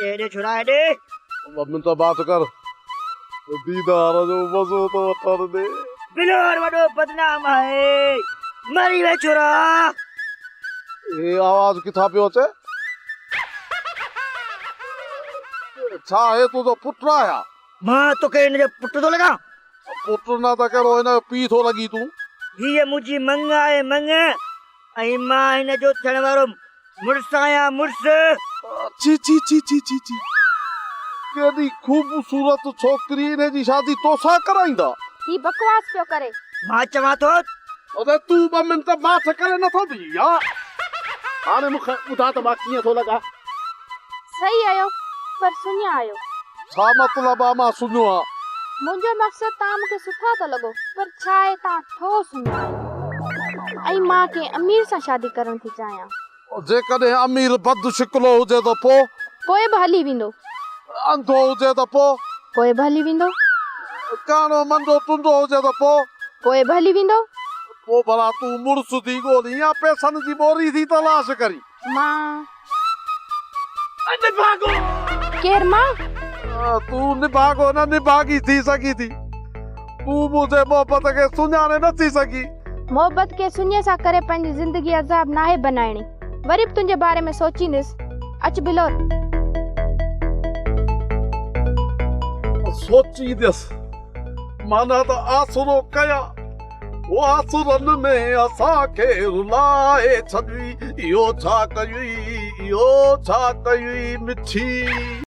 هيڏي هيڏي ڇورا هيڏي. ٻه منٽ ماٺ ڪر. ديدار جو مزو ته وٺڻ ڏي. بلور وڏو بدنام آهي. مري ويهه ڇورا. هي آواز ڪٿان پيو اچي؟ ڇا هي تنهنجو پٽ آهي؟ مان توکي هن جو پٽ ٿو لڳان؟ پٽ نه ته ڪهڙو هن جو پيء ٿو لڳين تون؟ هيء منهنجي مڱ آهي مڱ ۽ مان هن جو ٿيڻ وارو مڙس آهيان مڙس. ڇي ڇي ڇي ڇي ڇي ڇي ڪيڏي خوبصورت ڇوڪري انهي جي شادي توسان ڪرائيندا. هي بڪواس پيو ڪري. مان چوان ٿو. ادي تون ٻه منٽ ماٺ ڪري نٿو بيهين ها. هاڻي مون کي ٻڌاء ته مان ڪيئن ٿو لڳان. صحيح آهيو پر سڃا آهيو. ڇا مطلب آ مان سڃو آ. منهنجو مقصد توهان مون کي سٺا ٿا لڳو پر ڇا آهي توهان ٺوس سڃا آهيو ۽ مان ڪنهن امير سان شادي ڪرڻ ٿي چاهيان. جيڪڏهن امير بد شڪلو هجي ته پو؟ پوء به هلي ويندو. انڌو هجي ته پو؟ پوء به هلي ويندو. ڪاڻو منڊو ٽنڊو هجي ته پو؟ پوء به هلي ويندو. پو ڀلا تون مڙس ٿي ڳولين يا پئسن جي ٻوري ٿي تلاش ڪرين؟ مان. نڀاڳو! ڪير مان؟ تون نڀاڳو نه نڀاڳي ٿي سگهين ٿي. تون منهنجي محبت کي سڃاڻي نه ٿي سگهين. محبت کي سڃي سان ڪري پنهنجي زندگي عذاب ناهي بنائڻي. وري به تنهنجي باري ۾ سوچيندس. اچ بلور. سوچيندس معنيٰ ته آسرو ڪيان. او آسرن ۾ اسان کي رلائي ڇڏيئي، اهو ڇا ڪيئي، اهو ڇا ڪيئي مٺي.